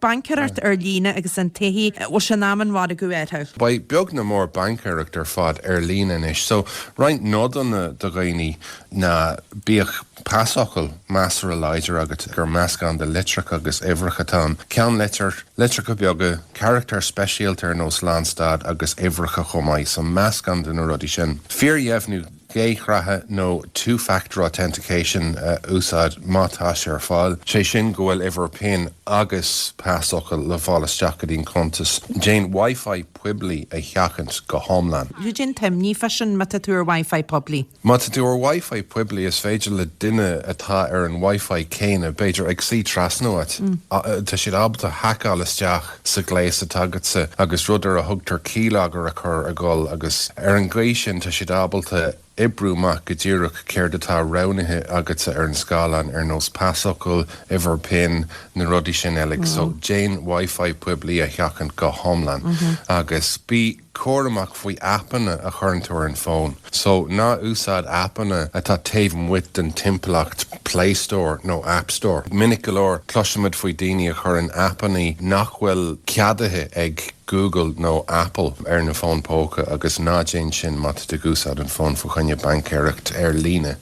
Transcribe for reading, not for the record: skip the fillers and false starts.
Baincéireacht ar líne agus an taithí, bhfuil sé in am an mhargaidh orthu? Beidh beag nó mór baincéireacht ar fad ar líne anois so roinnt nodanna do dhaoine ná bíodh pasfhocal measartha láidir agat gur meascán de litreacha agus uimhreacha atá ann, ceannlitir, litreacha beaga, carachtar speisialta ar nós lánstad agus uimhreacha chomh maith, so meascán de na rudaí sin. Fíordheimhniú dhá shraithe nó two factor authentication a úsáid má tá sé ar fáil, sé sin go bhfuil uimhir pin agus pasfhocal le fáil isteach go dtí an cuntas. Déan Wi-Fi poiblí a sheachaint go hiomlán. Cad é an t-imní fá sin má tá tú ar Wi-Fi poiblí? Má tá tú ar Wi-Fi poiblí is féidir le duine atá ar an Wi-Fi céanna, b'fhéidir ag suí trasna uait, tá siad ábalta haiceáil isteach sa ghléas atá agatsa agus rud ar a thugtar keylogger a chur ag dul agus ar an gcaoi sin tá siad ábalta oibriú amach go díreach céard atá roghnaithe agatsa ar an scáileán ar nós pasfhocal, uimhir pin, na rudaí sin uilig. So déan Wi-Fi poiblí a sheachaint go hiomlán agus bí cúramach faoi aipeanna a chuireann tú ar an bhfón. So, ná úsáid aipeanna atá taobh amuigh den timpeallacht Play Store nó App Store. Minic go leor, cloisimid faoi daoine a chuireann aipeanna nach bhfuil ceadaithe ag Google nó Apple ar na fóin póca agus ná déan sin má tá tú ag úsáid an fón faoi choinne baincéireacht ar líne.